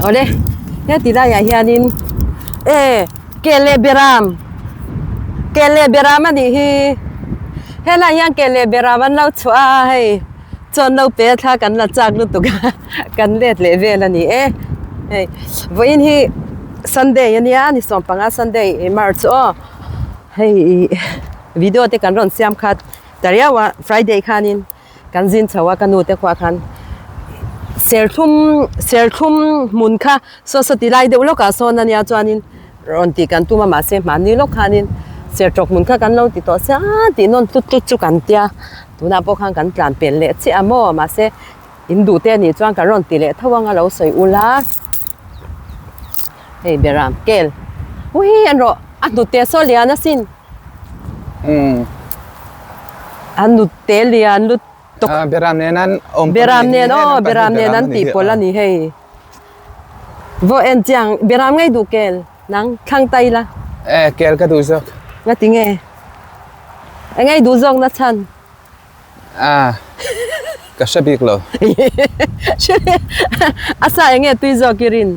Awle heti laiah hianin e kel leh beram kel leh beram a nih hi helaiah hian kel leh beram an lo chhuah a hei chuan lo pe a thla kan la chak lutuk a kan let leh vel a ni e hei vawiin hi sunday a nia ni sawmpanga sunday march aw hei video te kan rawn siam khat ta riau a friday khanin. Kan zin chho a ka nu te khuah khan serthlum serthlum hmun kha saw saw ti lai deuh lawkah sawn a nia chuanin rawn tih kan tum a mahse hmanni lawk khanin sertawk hmun kha kan lo ti tawh sia tih nawn tlut tlut chu kan tia tunah pawh khan kan tlan pel leh chiah a maw mahse in duh te anih chuan kan rawn ti leh tho ang a lo sawi ula hei beram kel ui an rawh a hnute saw lian asin. An nute lian lutuk. Beram nen an awm Beram nen aw beram nen an tih pawlh a ni hei. Vaw en chiang beram ngei duh kel nang thlang ta ila. E kel ka duh zawk. Nga ti nge? E ngei duh zawk na chhan. A ka hre bik lo. A sa enge tui zawk i rin?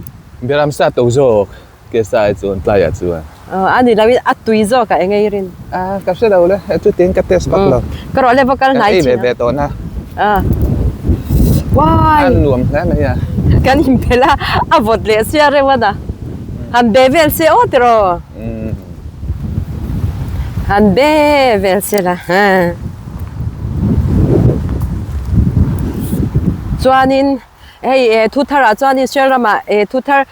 Beram sa to zawk. Ke sa ai chuan tlaiah chuan. Aw a ni lo in a tui zawk ah eng ei rin. A ka hre lo le he chutin ka test vak lo. Ka rawh le va kal hnai chin a. Kan ei ve ve tawh na. A wai. A nuam hle mai a. Kan inphelh a a vawt leh sia reuh a na. Han be vel se aw tiraw. Han be vel se la ha. Chuanin hei eh thu tharah chuan Israel ramah eh thu thar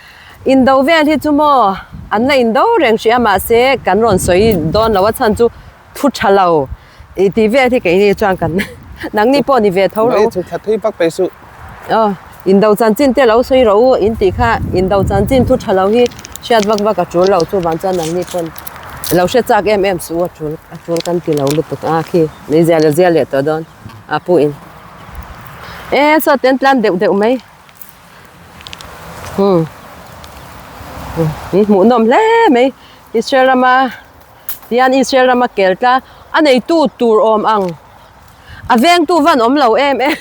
Indo vel hi chu maw an la indo reng hrih a mahse kan rawn sawi dawn lo a chhan chu thu tha lo ih tih vel hi keini chuan kan nangni pawh ni ve tho rawh u. Thu tha thui vak peih suh. Aw indo chanchin te lo sawi rawh u in tih kha indo chanchin thu tha lo hi hriat vak vak a tul lo chuvang chuan nangni pawn lo hre chak em em suh u a tul a tul kan ti lo lutuk a khi meizial a zial leh tawh dawn a pu in e saw ten tlan deuh deuh mai. Hmm hmuh nawm hle mai Israel rama tihian Israel rama kel tla a neitu tur awm ang a vengtu van awm lo em em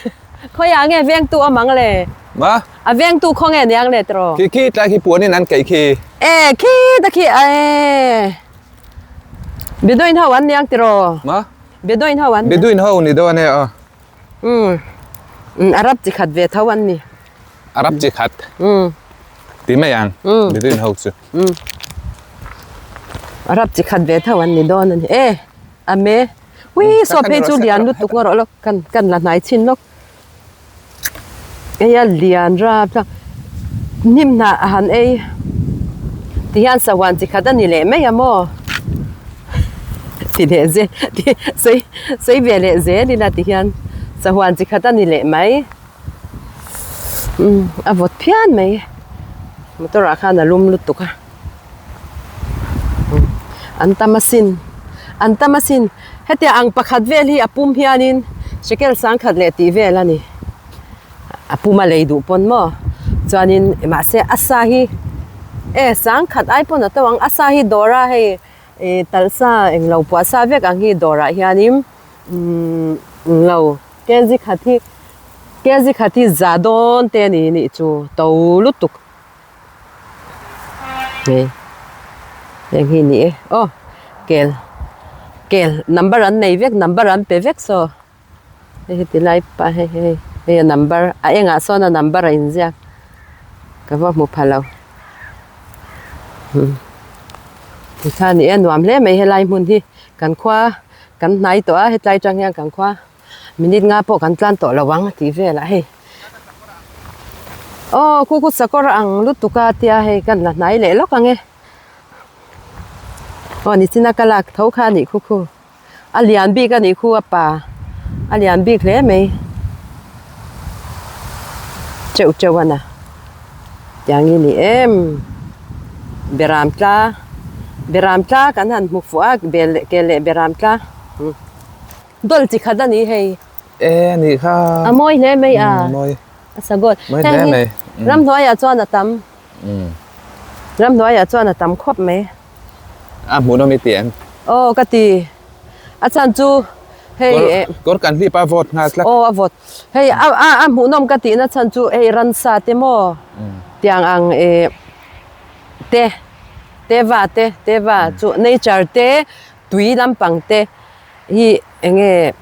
khawiah nge vengtu awm ang le Ma a vengtu khaw nge niang le tiraw khi khi tlai khi puanin an keih khi e khi ta khi e Bedouin ho an niang tiraw Ma Bedouin ho an Bedouin ho ni dawn e aw Umm umm Arab chi khat ve tho an ni. Arab chi khat. Umm. Ti mai ang. Umm. Bedouin ho chu. Umm. Arab chi khat ve tho an ni dawn a ni. E a me. Ui saw phei chu lian lutuk ngaw rawh lawk kan kan la hnai chhin lawk. Hei a lian rap a hnim hnah a han ei tihian sahuan chi khat a ni leh mai a maw ti leh zel ti sawi sawi ve leh zel ila tihian sahuan chi khat a ni leh mai umm a vawt phian mai motor ah khan a lum lutuk a an tam asin an tam asin hetiang ang pakhat vel hi a pum hianin shekel sangkhat leh tih vel a ni a pum a lei duh pawn maw chuanin mahse a sa hi e sangkhat ai pawn a to ang a sa hi dawr a hei ih talhsa englo puah sa vek ang hi dawrah hianin umm englo kg khat hi kg khat hi za dawn te a ni nih chu to lutuk. Hei heng hi ni e aw kel kel number an nei vek number an pe vek saw hei heti lai pa hei hei hei a number a engah sawn a number a inziak ka va hmu pha lo tikha a ni e nuam hle mai helai hmun hi kan khua kan hnai tawh a hetlai atang hian kan khua. Minute nga pawh kan tlan tawh lo ang a tih velah hei aw khu khu sakawr ang lutuk a tia hei kan la hnai leh lawk ang e aw nichina ka lak tho kha a nih khu khu a lian bik a nih khu a pa a lian bik hle mai teuh teuh a na tiang hi ni em beram tla beram tla kan han hmu fuh a bel leh kel leh beram tla. Dawlh chi khat a ni hei. E a nih kha. A mawi hle mai a. Mawi. A sagawt. Mawi hle mai. Ramhnuaiah chuan a tam. Ramhnuaiah chuan a tam khawp mai. A hmuhnawm i ti em? Aw ka ti. A chhan chu hei. Kawr kan hlip a vawt nghal tlat. Aw a vawt. Hei a a hmuhnawm ka tihna chhan chu hei ransa te maw. Tiang ang eh te teva te teva chu nature te tui lampang te hi eng nge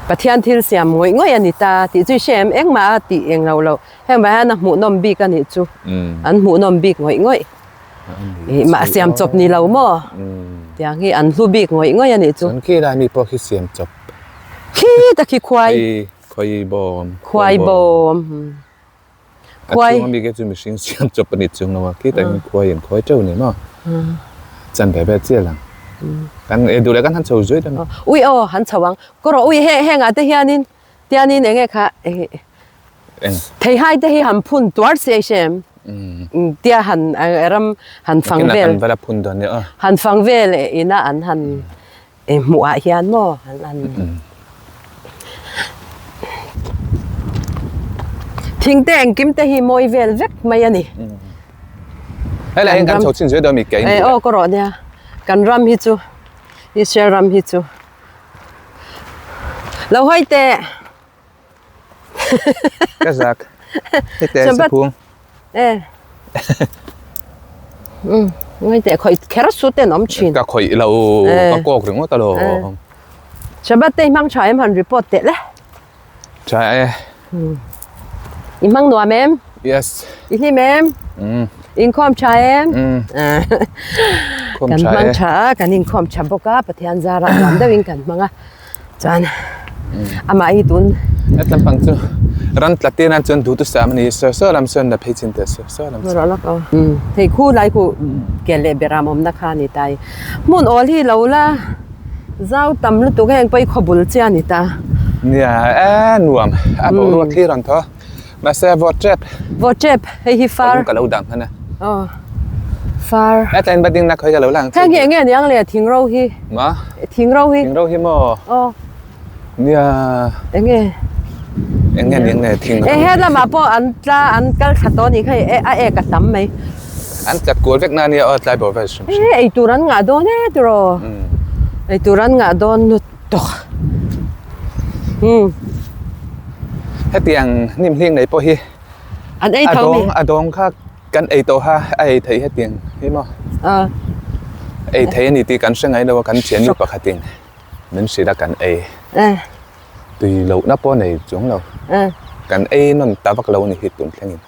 Pathian thil siam ngawih ngawih a ni ta tih chu i hre em engmah a tih eng lo lo heng vang hian a hmuhnawm bik a nih chu an hmuhnawm bik ngawih ngawih ih mah siam chawp ni lo maw tiang hi an hlu bik ngawih ngawih a nih chu. Chuan khi lai mi pawh khi siam chawp. Khi ta khi khuai. Khuai bawm. Khuai bawm. Khuai. A chhunga mi khi chu mihring siam chawp a ni chung lo a, khi tak hian khuai in khuai teuh a ni maw? Chan ve ve chiah lang. Kan e duh leh kan han chho zui dawn a. Ui aw han chho ang. Kaw rawh ui he hengah te hianin tianin eng nge kha Eng. Theihai te hi han phun tuar si hrem. Tia han ram han fang vel. Nakinah kan va la phun dawn nia aw. Han fang vel ina an han hmuh ah hian maw an an thing te engkim te hi mawi vel vek mai a ni. Helai hian kan chho chin zui dawn mi kei Eh aw ka rawh nia kan ram hi chu Israel ram hi chu lo hawi teh. Ka zak. Hete saphung. Eh. Um, ngai te khoi kher su ten om thin. Ka khoi lo, ka kok ringawt alo. Shabbat te hmang tha em han report teh le. Tha e. I hmang nuam em? Yes. I hlim em? Mm. Inkhawm tha em? Mm. Khawm Kan tha hmang e. tha a, kan inkhawm tha bawk a, Pathian zarah nuam deuhin kan hmang a. Chuan amah hi tun. He tlampang chu ram tla tir nan chuan duhtu sam a ni. Saw saw lam sawn la phei chin teh saw saw lam sawn. Rawh aw. Hei khu lai khu ke leh beram awmna kha a ni ta i. Hmun awl hi lo la zau tam lutuk heng pawh hi khawbul chiah a ni ta. Nia e nuam a boruak thlir ang tho. Mahse vawt tep. Vawt tep hei hi far. Ka lo dang hman a. Aw far. Hetlai in batting na khawi ka lo lang. Heng hi eng nge niang le thing ro hi. Ma? Thing ro hi. Thing ro hi maw? Aw. Nia. Eng nge? Eng nge niang le thing ro. E he lamah pawh an tla an kal thla tawh anih kha e a ek a tam mai. An tlat kual vek na nia aw tlai bawr vel hrim hrim. E eitur an ngah dawn e tiraw. Eitur an ngah dawn lut. Tawk. Umm. Hetiang hnim hling nei pawh hi An ei tho mi. A dawng kha kan ei tawh ha a ei theih hetiang hi maw? A. Ei thei a ni tih kan hre ngai lo a kan thiannu pakhatin min hrilh a kan ei. Eh. Tui lohna pawh nei chuang lo. Eh. Kan ei nawn ta vak lo a ni hi tun thlengin.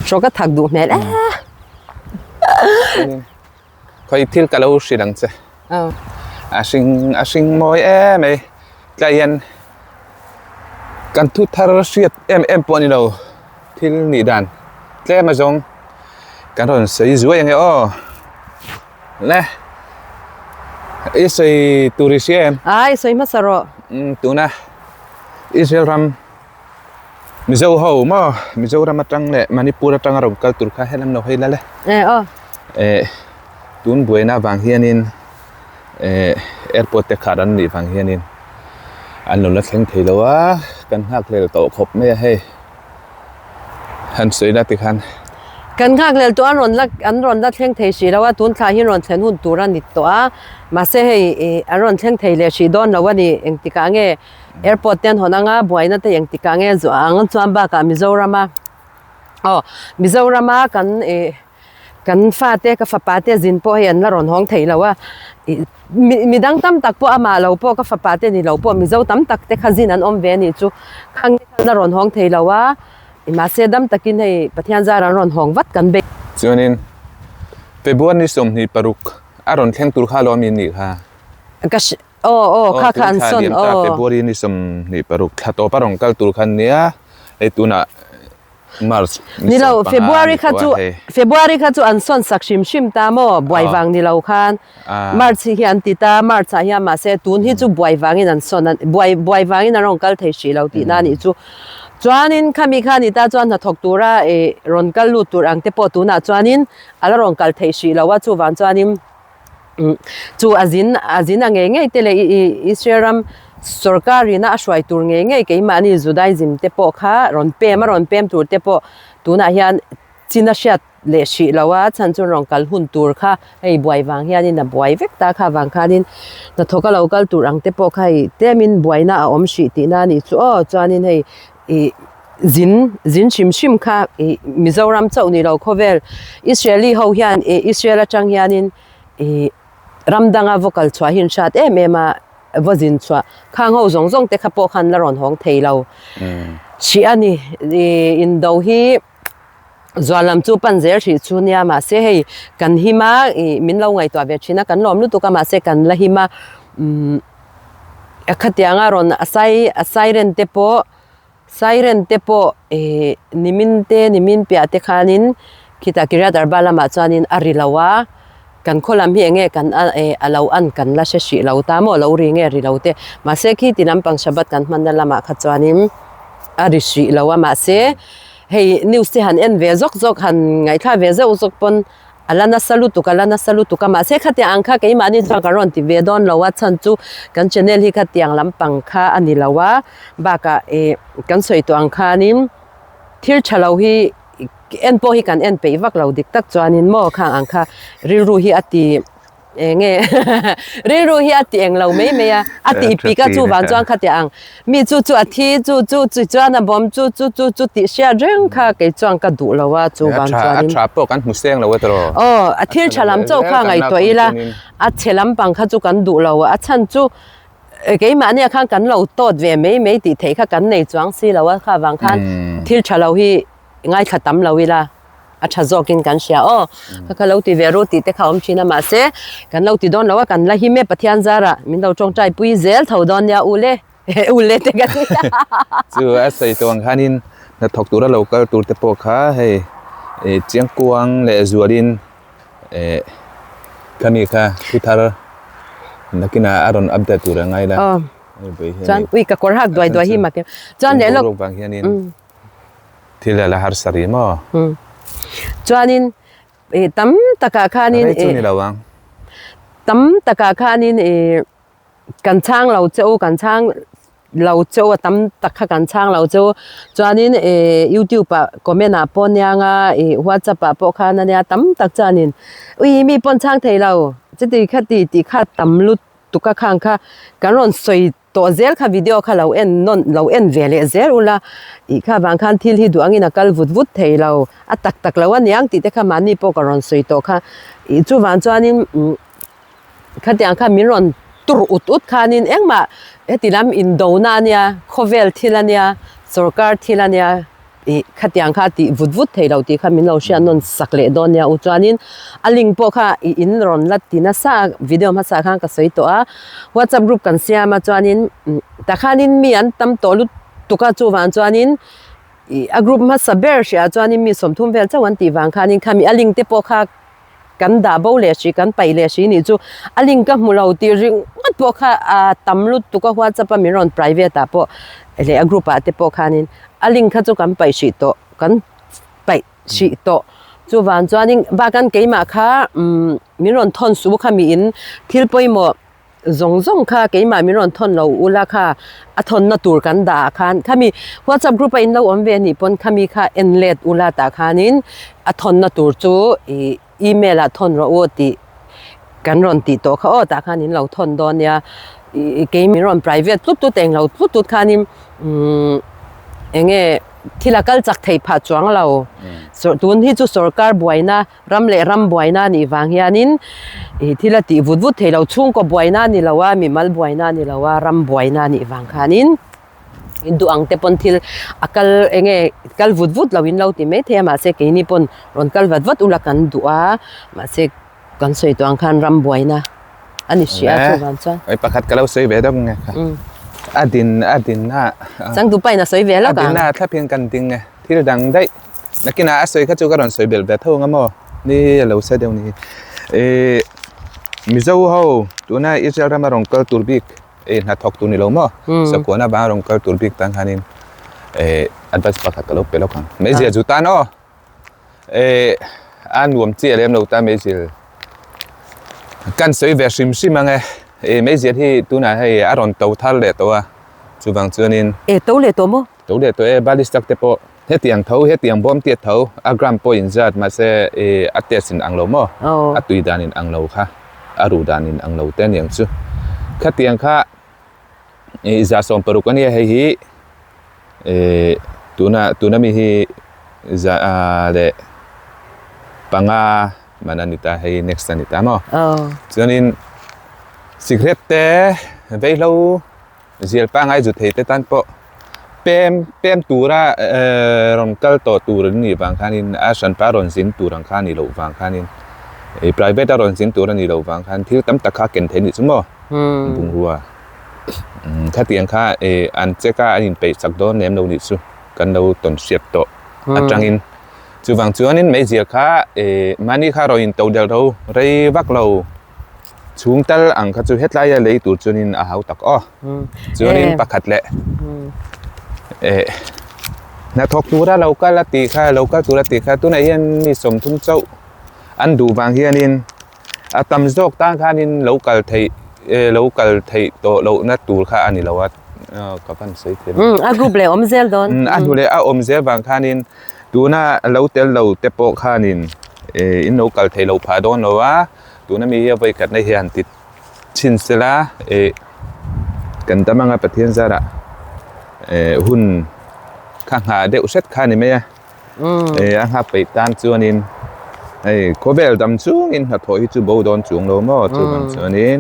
Hrawk a thak duh hmel e. Khawi thil ka lo hrilh ang che. A hring a hring mawi em mai. Tlai hian kan thu thar hriat em em pawh a ni lo. Thil nih dan tlem azawng kan rawn sawi zuai ang e aw. Le i sawi tur i hria em? Ai sawi hmasa rawh. Umm tuna Israel ram Mizo ho maw Mizoram atang leh Manipur atanga rawn kal tur kha helam lo hawi la le. Eh aw. Eh tun buaina avang hianin eh airport te khar an nih vang hianin an lo la thleng thei lo a kan nghak hlel tawh khawp mai a hei han sawi la tikhan. Kan nghak hlel tawh an rawn la an rawn la thleng thei hrih lo a tun thla hi rawn thlen hun tur a ni tawh a mahse hei ih an rawn thleng thei leh hrih dawn lo a ni engtikah nge Airport te an hawn anga buaina te engtikah nge zuah ang chuan bakah Mizorama aw Mizorama kan ih kan fate ka fapa te zin pawh hei an la rawn hawng thei lo a ih mi midang tam tak pawh amah lo pawh ka fapa te ni lo pawh Mizo tam tak te kha zin an awm ve a nih chu khang te kha an la rawn hawng thei lo a mahse dam takin hei Pathian zar an rawn hawng vat kan bei. Chuanin February ni 26 a rawn thleng tur kha alawm in nih kha. Ka Aw aw kha kha an sawn aw. February ni 26 thla tawp a rawn kal tur khan nia hei tunah March ni lo February kha chu February kha chu an sawn sak hrim hrim ta maw buai vang ni lo khan March hi an ti ta March ah hian mahse tun hi chu buai vangin an sawn buai buai vangin an rawn kal thei hrih lo tihna a nih chu chuanin khami kha ni ta chuan hnathawk tura ih rawn kal lut tur ang te pawh tunah chuanin a la rawn kal thei hrih lo a chuvang chuanin. Chu a zin a zin a ngei ngei te leh i Israel ram sorkar ina a hruai tur ngei ngei keimahni Judaism te pawh kha rawn pem a rawn pem tur te pawh tunah hian chin a hriat leh hrih lo a chhan chu rawn kal hun tur kha hei buai vang hianin a buai vek ta kha vang khanin hnathawk a lo kal tur ang te pawh kha hei tlemin buaina a awm hrih tihna a nih chu aw chuanin hei ih. Zin zin hrim hrim kha ih Mizoram chauh ni lo khawvel Israeli ho hian ih Israel atang hianin ih ram danga va kal chhuah hi an hriat em em a va zin chhuah khang ho zawng zawng te kha pawh khan la rawn hawng thei lo hrih a ni ih indo hi zual lam chu pan zel hrih chu nia mahse hei kan him a ih min lo ngaihtuah ve thin a kan lawm lutuk a mahse kan la him a umm khatianga rawn a sai a siren te pawh. Siren te pawh ih nimin te nimin piah te khanin khitah Kiryat Arba lamah chuanin a ri lo a, kan khaw lam hi eng nge kan a eh a lo an kan la hre hrih lo ta maw lo ri nge ri lo te mahse khi ti lampang Shabbat kan hmanna lamah kha chuanin a ri hrih lo a mahse hei news te han en ve zawk zawk han ngaihthla ve zeuh zawk pawn A la nasa lutuk, a la nasa lutuk a, mahse khatiang ang kha keimahni chuan ka rawn ti ve dawn lo a, chhan chu kan channel hi khatiang lampang kha a ni lo a, bakah ih kan sawi tawh ang khanin thil tha lo hi en pawh hi kan en peih vak lo dik tak chuanin maw khang ang kha rilru hi a ti eng nge rilru hi a ti eng lo mai mai a, a tih pik a chuvang chuan khatiang ang mi chu chu a thi chu chu chu chuan a bawm chu chu chu chu tih hriat reng kha kei chuan ka duh lo a chuvang chuanin a tha pawh kan hmu seng lo a tawh aw a thil tha lam chauh kha ngaihtuah ila a chhe lampang kha chu kan duh lo a a chhan chu keimahni ah khan kan lo tawt ve mai mai tih theih kha kan nei chuang si lo a kha vang khan thil tha lo hi ngaithla tam lo ila. A tha zawkin kan hria aw. Kha kha lo ti ve ru tih te kha awm thin a mahse kan lo ti dawn lo a kan la him e Pathian zarah min lo tawngtai pui zel tho dawn nia ule ule te ka ti Chu a sawi tawh ang khanin hnathawk tura lo kal tur te pawh kha hei eh chiangkuang leh zualin eh khami kha thu thar nakinah a rawn update tur a ngai la. Aw chuan ui ka kawr hak duai duai hi mak em chuan leh lawk vang hianin Thil a la harsa rih maw? Chuanin ih tam takah khanin Rei chu ni lo ang. Tam takah khanin ih kan chhang lo che u, kan chhang lo che u a tam tak kha kan chhang lo che u. Chuanin ih youtube ah comment ah pawh aniang a, ih whatsapp ah pawh khan ania tam tak chuanin ui mi pawn chhang thei lo chuti khati tih kha tam lut tuk a khang kha kan rawn sawi Tawh zel kha video kha lo en nawn lo en ve leh zel ula tih kha vang khan thil hi duh angin a kal vut vut thei lo a tak tak lo aniang tih te kha mahni pawh ka rawn sawi tawh kha ih chuvang chuanin umm khatiang kha min rawn tur ut ut khanin engmah heti lam indona ania khawvel thil ania sorkar thil ania. Ih khatiang kha tih vut vut thei lo tih kha min lo hriat nawn sak leh dawn nia u chuanin a link pawh kha ih in rawn la ti nasa a video hmasa khan ka sawi tawh a whatsapp group kan siam a chuanin tah khanin mi an tam tawh lutuk a chuvang chuanin ih a group hmasa ber hriah chuanin mi sawmthum vel chauh an tih vang khanin khami a link te pawh kha Kan dah bo leh hri, kan paih leh hri nih chu a link ka hmu lo tih ringawt pawh kha a tam lutuk a whatsapp a min rawn private ah pawh leh a group ah te pawh khanin a link kha chu kan paih hrih tawh kan paih hrih tawh chuvang chuanin bakah keimah kha umm min rawn thawn suh kha miin thil pawimawh Zawng zawng kha keimah min rawn thawn lo ula kha a thawnna tur kan dah ah khan khami whatsapp group a in lo awm ve anih pawn khami kha en let ula tah khanin a thawnna tur chu ih email ah thawn rawh u tih kan rawn tih tawh kha aw tah khan in lo thawn dawn nia ih kei min rawn private tlut tlut eng lo tlut tlut khanin umm eng nge thil a kal chak thei phah chuang lo tun hi chu sorkar buaina Ram leh ram buaina a nih vang hianin ih thil a tih vut vut thei lo, chhungkaw buaina a ni lo a, mimal buaina a ni lo a, ram buaina a nih vang khanin duh ang te pawn thil a kal eng nge kal vut vut lo in lo ti mai thei a, mahse keini pawn rawn kal vat vat ula kan duh a, mahse kan sawi tawh ang khan ram buaina a ni hrih a chuvang chuan. Oi pakhat ka lo sawi ve deuh nge kha. A din a dinna. Changtupa in a sawi ve lawk ang. A dinna thlap hian kan ding e. Thil dang daih nakinah a sawi kha chu ka rawn sawi belh ve tho ang a maw ni a lo sa deuh ni ih Mizo ho tuna Israel rama rawn kal tur bik ih hnathawk tur ni lo maw sakuana vanga rawn kal tur bik tan khanin ih advice pakhat ka lo pe lawk ang meizial chu tan aw ih a nuam chiah lem lo ta meizial kan sawi ve hrim hrim ang e ih meizial hi tunah hei a rawn to thar leh tawh a chuvang chuanin E to leh tawh maw? To leh tawh e, Bali stock te pawh hetiang tho, hetiang bawm tiat tho, a gram pawh in zat mahse ih a taste in ang lo maw? A tui dan in ang lo kha, a ruh dan in ang lo te aniang chu. Khatiang kha ih 160 ania hei hi ih. Tuna tuna mi hi za leh panga man a ni ta hei next a ni ta maw. Chuanin cigarette te vaihlo zial pangai zu thei te tan pawh pem pem tura rawn kal tawh tur an nih vang khanin a hranpa rawn zin tur ang kha a nih loh vang khanin ih private a rawn zin tur a nih loh vang khan thil tam tak kha ken theih a nih chu maw bungrua khatiang kha ih an check a an inpeih chak dawn lem lo nih chu kan lo tawn hriat tawh atangin chuvang chuanin meizial kha ih mahni kha rawn into del ro rei vak lo. Chhung tal ang kha chu hetlaia lei tur chuanin a hau tak aw. Chuanin pakhat leh eh hnathawk tura lo kal a tih kha lo kal tura tih kha tunah hian mi sawmthum chauh an duh vang hianin a tam zawk tan khanin lo kal theih eh lo kal theih tawh lohna tur kha a ni lo a ka van sawi thiam a group leh awm zel dawn a hnu leh a awm zel vang khanin tuna lo tel lo te pawh khanin eh in lo kal theih loh phah dawn lo a. Tuna mi hi a vawikhatna hi han ti chhin sela ih kan dam anga Pathian zarah eh hun kha nghah deuh hret kha a ni mai a eh a nghak peih tan chuanin hei khawvel dam chungin hnathawh hi chu bo dawn chuang lo maw chuvang chuanin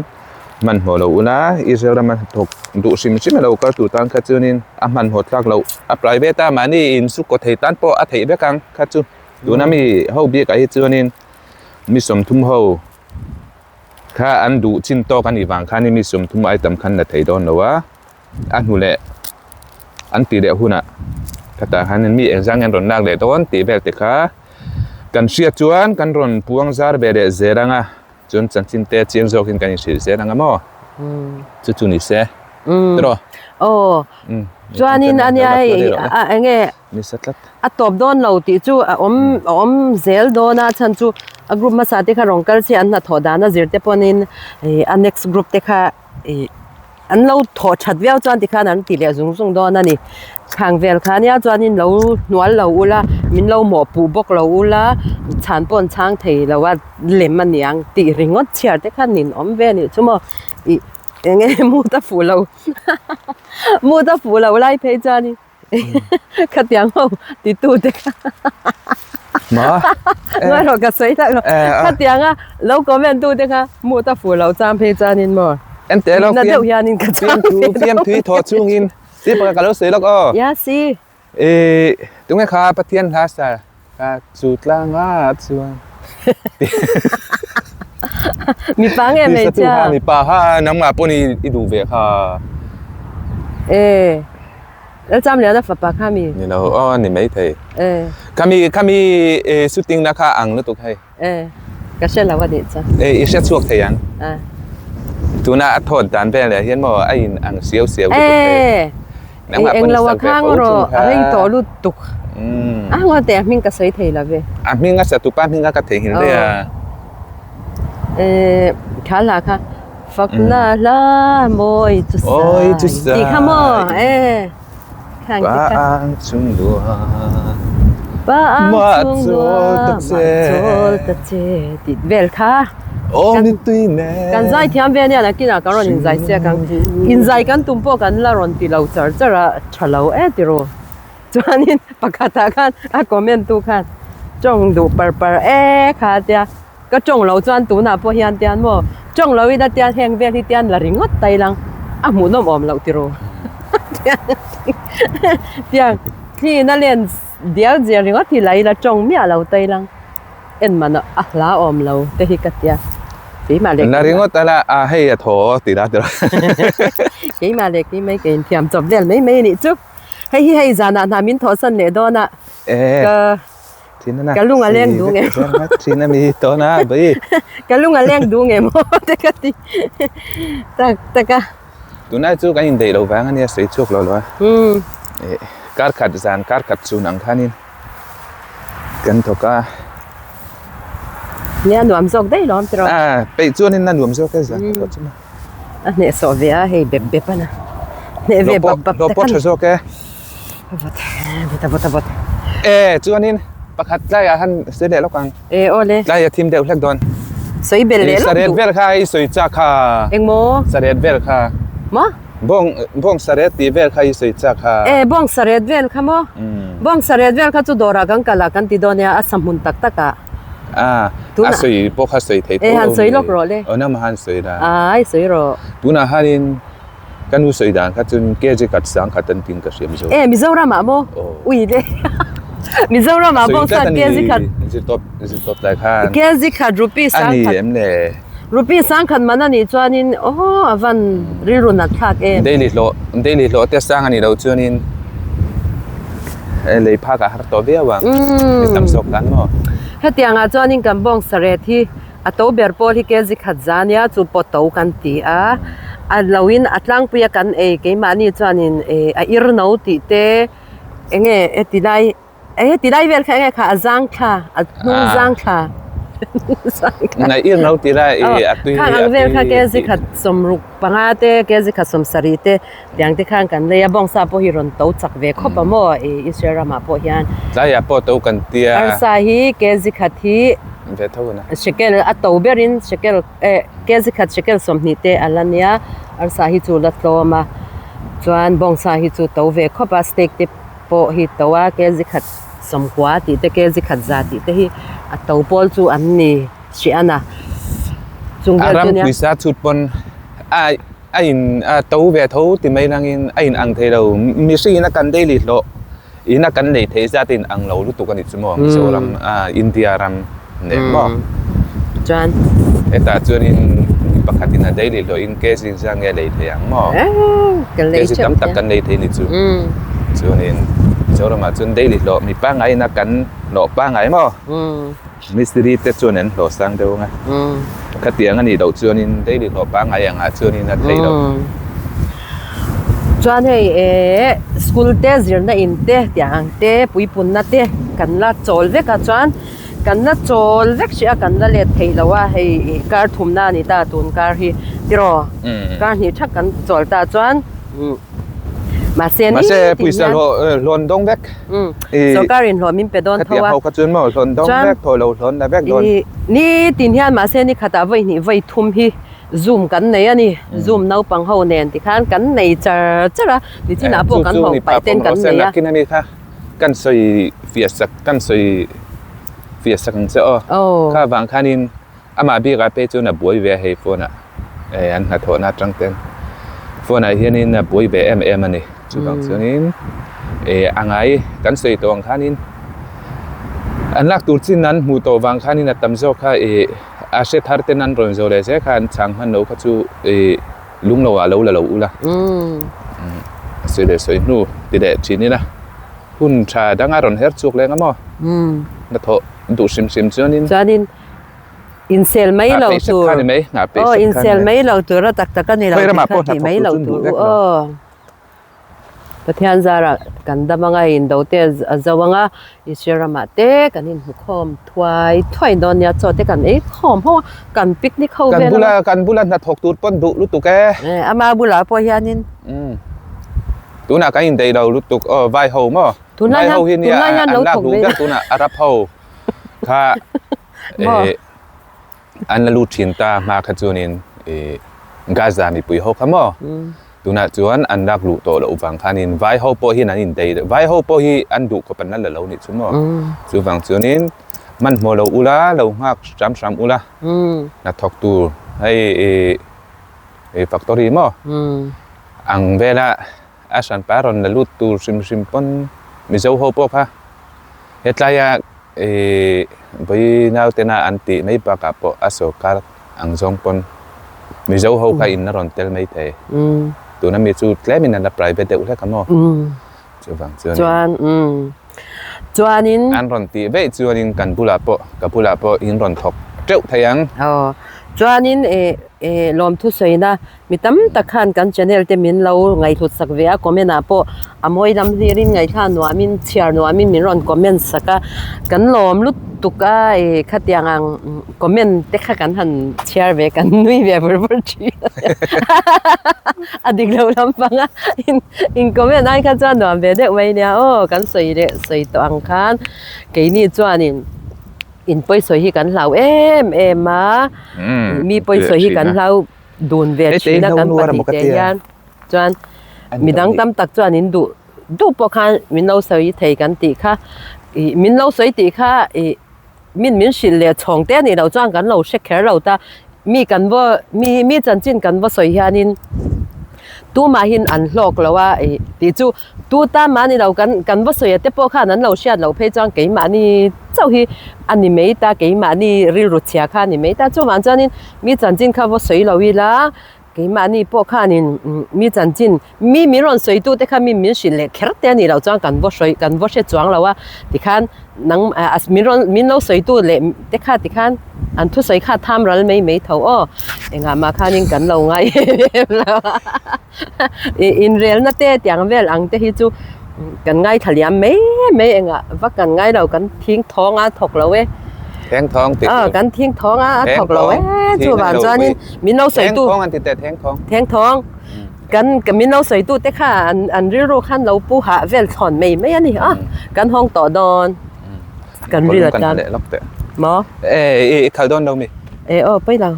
hmanhmawh lo ula Israel rama hnathawk duh hrim hrim a lo kal tur tan kha chuanin a hmanhmawh tlak loh a private a mahni insuk kaw thei tan pawh a theih vek ang kha chu tuna mi ho bikah hi chuanin. Mi sawmthum ho kha an duh chin tawk a nih vang khan mi sawmthum ai tam khan la thei dawn lo a, a hnu leh an tih leh hunah khatah khan mi engzang nge an rawn lak leh dawn tih vel te kha kan hriat chuan kan rawn puang zar ve leh zel ang a, chuan chanchin te chiang zawkin kan inhrilh zel ang a maw chu chu ni se tiraw. Aw chuanin ania hei enge. Ni sa tlat. A tawp dawn lo tih chu a awm a awm zel dawn a chhan chu a group hmasa te kha rawn kal se an hnathawh dan a zir te pawhin ih a next group te kha ih an lo thawh that viau chuan tikhan an ti leh zung zung dawn a ni. Khang vel kha nia chuanin lo hnual lo ula min lo mawhpuh bawk lo ula chhan pawh an chhang thei lo a lem a niang tih ringawt chhiar te kha nin awm ve a nih chu maw ih eng nge mood a fuh lo mood a fuh lo lai phei chuanin. Khatiang ho titu te kha Ma Ngai rawh ka sawi tak lo Khatiang a lo comment tu te kha mu ta fu lo chang phei chuanin maw En te lo Na deuh hianin ka chang Fiam thu fiam thui thaw chungin Ti pakhat ka lo sawi lawk aw Ya si Eh tunge kha Pathian hla sa kha chu tlanga chuan Mipa nge hmeichhia? Mipa kha nangmah pawn i duh ve kha. E Lalchamliana fapa kha mi? Ni lo aw ni mai thei. E Khami khami shooting na kha ang lutuk hei. E ka hre lo a nih chuan. E i hre chhuak thei ang. A Tuna a thawt dan vel leh hian maw a in ang siau siau lutuk hei. E Eng lo a khang rawh a rei tawh lutuk. A ngaw teh a hming ka sawi thei lo ve. A hming a satupa hming a ka theihnghilh daih a. Eh kha hla kha fakna hla mawi chu sai tih kha maw eh khang te kha. Pa ang chung lua Pa ang chung lua mah chawl ta che tih vel kha. Kan zai thiam ve ania nakinah kan rawn inzai siak ang. Inzai kan tum pawh kan la rawn ti lo char char a, tha lo e ti ru. Chuanin pakhatah khan a comment tu khan tawng duh par par e kha a tia, ka tawng lo chuan tunah pawh hian tian maw tawng lo ila tian heng vel hi tian la ringawt ta ilang a hmuhnawm awm loh ti ru. Tiang thliin a len dial dial ringawt hi la ila tawng miah lo ta ilang. En man a hla awm lo te hi ka tia keimah leh Na ringawt ala a hei a thaw ti la tira. Keimah leh keimah ka inthiam chawp vel mai mai a nih chu. Hei hi hei zanah hna min thawhsan leh dawn a ka ka lung a leng duh ngei maw. Thin a mi tawn a bai. Ka lung a leng duh ngei maw te ka ti tak tak a. Tunai chu kan indaih lo vang a nia sawi chhuak lo lo a. Kar khat zan kar khat chhun ang khanin. Kan thawk a. Nia nuam zawk daih lawm tiraw. A peih chuanin a nuam zawk e zan thawk chu. A hnehsawh ve a hei bep bep a na. Hneh ve bap bap te khan. Tha zawk e. Vawt vawt a vawt a vawt. E chuanin pakhat tlaiah han sawi leh lawk ang. E awle. Tlai a thim deuh hlek dawn. Sawi bel leh lawk duh. Saret vel kha i sawi chak kha. Engmaw? Saret vel kha. Maw? Bawng bawng saret tih vel kha i sawi chak ha. E bawng saret vel kha maw? Bawng saret vel kha chu dawrah kan kal a kan ti dawn nia a sa hmun tak tak ah. A a sawi pawh kha sawi thei tho lo ni. E han sawi lawk rawh le. Aw nangmah han sawi la. Ai sawi rawh. Tunah hianin ka nu sawi dan kha chuan kg khat sang khat an tiin ka hria Mizoram. E Mizoram ah maw? Ui le. Mizoram ah bawng sat kg khat. Zirtawp zirtawp tlai khan. Kg khat rupee sang khat. A ni em le? Rupee sangkhat man a nih chuanin aw a van rilru nat thlak em. Daily hlawh daily hlawh te sang a nih loh chuanin lei phak a har tawh viau ang mi tam zawk tan maw. Hetiang ah chuanin kan bawng saret hi a to ber pawl hi kg khat za nia chu pawh to kan ti a, a lo in a tlangpui a kan ei keimahni chuanin a ir no tih te enge heti lai Eng ti lai vel kha enge kha a zang thla a hnung zang thla Ngai ir no ti lai i a tui Khang ang vel kha kg khat sawmruk panga te kg khat sawmsarih te tiang te khan kan lei a bawngsa pawh hi rawn to chak ve khawp a maw i Israel ramah pawh hian Tlaiah pawh to kan tia Arsa hi kg khat hi ve tho na Shekel a to berin shekel eh kg khat shekel sawmhnih te a la nia arsa hi chu la tlawm a chuan bawngsa hi chu to ve khawp a steak te pawh hi to a kg khat sawmkua tih te kg khat za tih te hi a to pawl chu an ni hrih a na chung A vel ram chu nia. puisa chhut pawn a a in a to ve tho ti mai langin a in ang thei lo mihring in a kan daily hlawh in a kan nei thei zat a in ang lo lutuk a ni chu maw Mizoram a India ram nen maw Chuan hetah chuanin mi pakhatin a daily hlawhin kg zat nge a lei thei ang maw kg tam tak kan lei thei ni chu chuanin Mizoramah chuan daily hlawh mi pangngai ina kan hlawh pangngai maw mistiri te chuan an hlawh sang deuh ang a khatiang a nih loh chuanin daily hlawh pangngai angah chuanin a theih loh. Chuan hei eh school te zirna in te tiang ang te puipunna te kan la chawl vek a chuan. Kan la chawl vek hrih a, kan la let thei lo a, hei ih kar thumna a ni ta tun kar hi tiraw kar hnih thak kan chawl ta chuan mahse ni Mahse tin puisa hian hlawh hlawn dawng vek sorkar in hlawh min pe dawn tho a khatiang ho kha chuan maw hlawn dawng vek thaw lo hlawn la vek dawn ni tin hian mahse ni khatah vawi hnih vawi thum hi zoom kan nei a ni zoom naupang ho nen tikhan kan nei char char a nichinah pawh kan ho paih ten kan nei a. Nakin a ni kha. Kan sawi fiah sak kan sawi fiah sak ang che aw. Kha vang khanin amah bikah phei chuan a buai ve a hei phone ah an hnathawhna atang ten phone ah hianin a buai ve em em a ni. Chuvang chuanin a ngai kan sawi tawh ang khanin an lak tur chin an hmuh tawh vang khanin a tam zawk kha ih a hre thar ten an rawn zawh leh zel kha an chang hman lo kha chu ih Lung lo ah lo la lo ula. Sawi leh sawi hnu ti leh thin ila. Hun tha dang a rawn her chhuak leng a maw? Hnathawh duh hrim hrim chuanin. Chuanin insel mai lo tur. Aw insel mai lo tur a tak tak a ni lo tih kha tih mai lo tur u aw. Pathian zarah kan dam anga indo te a zo anga Israel ramah te kan inhmu khawm thuai thuai dawn nia chaw te kan ei khawm ho a kan picnic ho vel anga. Kan bula hnathawk tur pawn duh lutuk e. Ama bulah pawh hianin. Tunah kan indeih lo lutuk aw vai ho maw? Vai ho hi nia an lak luh ber tunah Arab ho kha An la lut thin ta hma kha chuanin ih Gaza mipui ho kha maw tunah chuan an lak luh tawh loh vang khanin vai ho pawh hian an indei deuh vai ho pawh hi an duh khawp an la la lo nih chu maw chuvang chuanin hmanhmawh lo ula lo nghak hram hram ula hnathawk tur hei ih ih factory maw ang vela a hranpa rawn la lut tur hrim hrim pawn Mizo ho pawh kha hetlai a Ih vawi nautena an tih mai bakah pawh a sorkar ang zawng pawn Mizo ho kha in a rawn tel mai thei. Tuna mi chu tlemin an la private deuh hlek a maw? Chuvang chuanin. Chuan umm chuanin. An rawn tih veih chuanin kan bulah pawh ka bulah pawh in rawn thawk teuh thei ang. Aw chuanin ih ih lawmthu sawina Mi tam tak khan kan channel te min lo ngaihhlut sak ve a, comment ah pawh a mawi lam hlir in ngaihthla nuam in chhiar nuam in min rawn comment sak a, kan lawm lutuk a ih khatiang ang comment te kha kan han chhiar ve kan nui ve vur vur thin a dik lo lampang a in in comment ai kha chuan nuam ve deuh mai nia aw kan sawi leh sawi tawh ang khan keini chuanin. In pawisawi hi kan hlau em em a, mi pawisawi hi kan hlau dun ve thin a kan pahnih te hian. Chuan midang tam tak chuan in duh duh pawh khan min lo sawi thei kan tih kha ih min lo sawi tih kha ih min min hrilh leh chhawng te a nih loh chuan kan lo hre kher lo ta mi kan va mi mi chanchin kan va sawi hianin tumahin an hlawk lo a ih tih chu tu tan mah ni lo kan kan va sawi a te pawh khan an lo hriat loh phei chuan keimahni chauh hi a ni mai ta keimahni rilru chhia kha a ni mai ta chuvang chuanin mi chanchin kha va sawi lo ila Keimahni pawh khanin mi chanchin mi min rawn sawi tute kha mi min hrilh leh kher te a nih loh chuan kan vaw hrawi kan vaw hre chuang lo a tikhan nang min rawn min lo sawi tu leh te kha tikhan an thusawi kha tham ral mai mai tho aw engah mah khanin kan lo ngai em em lo a ih inrelna te tiang vel ang te hi chu kan ngaithla liam mai mai engah vak kan ngai lo kan thing thawng a thawk lo e. Theng thawng tih Aw kan thing thawng a a thawk lo e chuvang chuanin min lo sawi tu Theng thawng an ti teh theng thawng. Theng thawng kan min lo sawi tu te kha an an rilru khan lo pu hah vel thlawn mai mai a ni a kan hawng tawh dawn kan ril atan maw E i khal dawn lo mi. E aw pawi lo.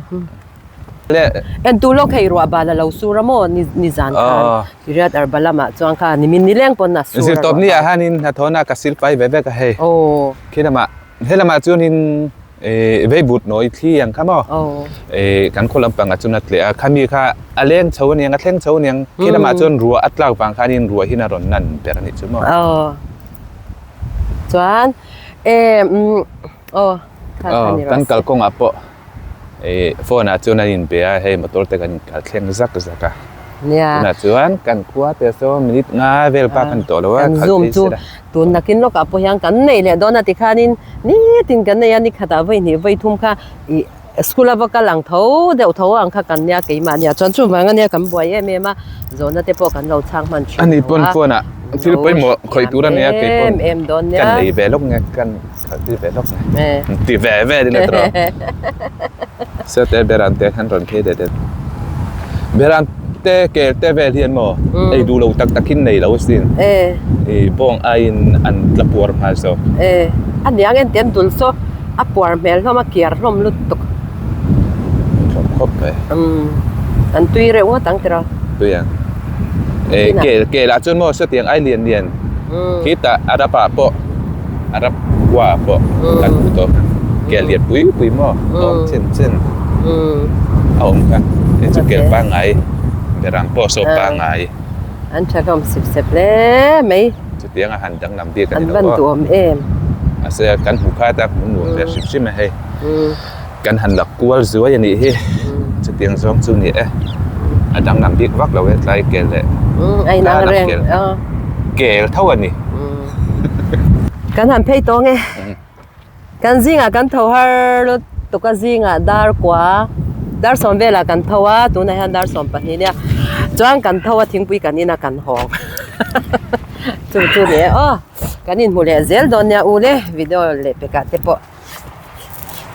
En tu lawk hei ruah bal a lo sur a maw ni ni zan khan Riat Arba lamah chuan kha nimin nileng pawn a sur a ruah bal. Zirtawp ni ah hianin hnathawhna ka sil pai ve vek a hei. Khi lamah He lamah chuanin veivut nawi thli ang kha maw kan khaw lampangah chuan a tleh a, khami kha a leng chho aniang a thleng chho aniang khi lamah chuan ruah a tlak vang khanin ruah hian a rawn nan ber a nih chu maw. Aw chuan aw kan kalkawngah pawh Phone ah chuan an inbe a, hei motor te kan inkal thleng zak zak a. Nia. Tunah chuan kan khua te saw minute nga vel bak an tawh lo a, Kan zoom chu tun nakin lawkah pawh hian kan nei leh dawn a tikhanin nitin kan nei a, ni khatah vawi hnih vawi thum kha ih school a va kal ang tho deuh tho ang kha kan nia keimah nia chuan chuvang ania kan buai em em a, zawhna te pawh kan lo chhang hman thin lo a. Ani pawn phone ah thil pawimawh khawih tur ania kei pawn kan nei ve lawk nge kan. Ti ve lawk nge. Ti ve ve din atro. Se te beran te khan rawn phei det det. Beran te kel te vel hian maw ei duh lo tak tak in nei lo sin. I bawng aiin an tla puar nghal zawk. E a niang en ten dul saw a puar hmel hlawm a kiar hlawm lutuk. Khawp khawp mai. An tui reuh ngawt ang tiraw. Tui ang. E kel kel ah chuan maw sawtiang ai lian lian khitah Arab ah pawh Arab khua ah pawh kan hmu tawh kel lian pui pui maw a awm chen chen a awm kha hei chu kel pangngai berang pawh saw pangngai an tha hlawm sip sep hle mai chutiang a han danglam bik a ni lo an van duhawm em mahse kan hmu khat a hmu nuam ve hrim hrim a hei kan han la kual zuai a nih hi chutiang zawng chu ni e a danglam bik vak lo e tlai kel leh a inang reng kel tho a ni. Kan han phei tawng e. Kan zingah kan tho har lutuk a zingah dar kua dar sawm velah kan tho a tunah hian dar 12 nia chuan kan tho a thingpui kan ina kan hawng chu chu ni e aw kan inhmu leh zel dawn nia u le video leh pekah te pawh.